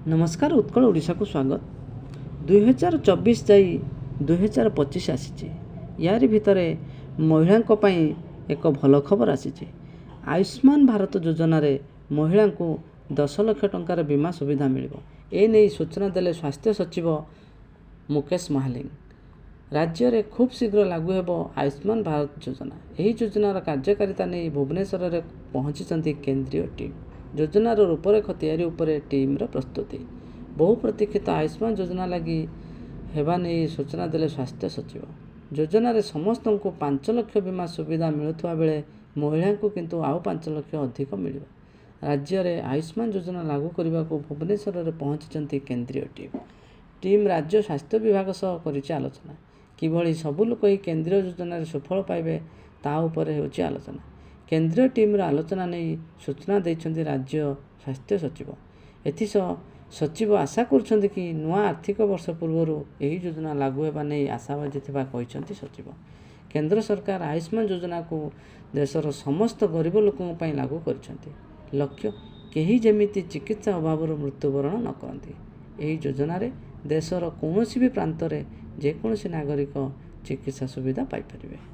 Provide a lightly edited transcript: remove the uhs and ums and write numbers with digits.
ନମସ୍କାର, ଉତ୍କଳ ଓଡ଼ିଶାକୁ ସ୍ୱାଗତ। 2024 ଯାଇ 2025 ଆସିଛି। ୟାରି ଭିତରେ ମହିଳାଙ୍କ ପାଇଁ ଏକ ଭଲ ଖବର ଆସିଛି। ଆୟୁଷ୍ମାନ ଭାରତ ଯୋଜନାରେ ମହିଳାଙ୍କୁ 10 ଲକ୍ଷ ଟଙ୍କାର ବୀମା ସୁବିଧା ମିଳିବ। ଏନେଇ ସୂଚନା ଦେଲେ ସ୍ୱାସ୍ଥ୍ୟ ସଚିବ ମୁକେଶ ମହାଲିଙ୍ଗ। ରାଜ୍ୟରେ ଖୁବ୍ ଶୀଘ୍ର ଲାଗୁ ହେବ ଆୟୁଷ୍ମାନ ଭାରତ ଯୋଜନା। ଏହି ଯୋଜନାର କାର୍ଯ୍ୟକାରିତା ନେଇ ଭୁବନେଶ୍ୱରରେ ପହଞ୍ଚିଛନ୍ତି କେନ୍ଦ୍ରୀୟ ଟିମ୍। ଯୋଜନାର ରୂପରେଖ ତିଆରି ଉପରେ ଟିମ୍ର ପ୍ରସ୍ତୁତି। ବହୁ ପ୍ରତୀକ୍ଷିତ ଆୟୁଷ୍ମାନ ଯୋଜନା ଲାଗି ହେବା ନେଇ ସୂଚନା ଦେଲେ ସ୍ୱାସ୍ଥ୍ୟ ସଚିବ। ଯୋଜନାରେ ସମସ୍ତଙ୍କୁ 5 ଲକ୍ଷ ବୀମା ସୁବିଧା ମିଳୁଥିବା ବେଳେ ମହିଳାଙ୍କୁ କିନ୍ତୁ ଆଉ 5 ଲକ୍ଷ ଅଧିକ ମିଳିବ। ରାଜ୍ୟରେ ଆୟୁଷ୍ମାନ ଯୋଜନା ଲାଗୁ କରିବାକୁ ଭୁବନେଶ୍ୱରରେ ପହଞ୍ଚିଛନ୍ତି କେନ୍ଦ୍ରୀୟ ଟିମ୍। ଟିମ୍ ରାଜ୍ୟ ସ୍ୱାସ୍ଥ୍ୟ ବିଭାଗ ସହ କରିଛି ଆଲୋଚନା। କିଭଳି ସବୁ ଲୋକ ଏହି କେନ୍ଦ୍ରୀୟ ଯୋଜନାରେ ସୁଫଳ ପାଇବେ ତା ଉପରେ ହେଉଛି ଆଲୋଚନା। କେନ୍ଦ୍ରୀୟ ଟିମ୍ର ଆଲୋଚନା ନେଇ ସୂଚନା ଦେଇଛନ୍ତି ରାଜ୍ୟ ସ୍ୱାସ୍ଥ୍ୟ ସଚିବ। ଏଥିସହ ସଚିବ ଆଶା କରୁଛନ୍ତି କି ନୂଆ ଆର୍ଥିକ ବର୍ଷ ପୂର୍ବରୁ ଏହି ଯୋଜନା ଲାଗୁ ହେବା ନେଇ ଆଶାବାଦୀ ଥିବା କହିଛନ୍ତି ସଚିବ। କେନ୍ଦ୍ର ସରକାର ଆୟୁଷ୍ମାନ ଯୋଜନାକୁ ଦେଶର ସମସ୍ତ ଗରିବ ଲୋକଙ୍କ ପାଇଁ ଲାଗୁ କରିଛନ୍ତି। ଲକ୍ଷ୍ୟ, କେହି ଯେମିତି ଚିକିତ୍ସା ଅଭାବରୁ ମୃତ୍ୟୁବରଣ ନ କରନ୍ତି। ଏହି ଯୋଜନାରେ ଦେଶର କୌଣସି ବି ପ୍ରାନ୍ତରେ ଯେକୌଣସି ନାଗରିକ ଚିକିତ୍ସା ସୁବିଧା ପାଇପାରିବେ।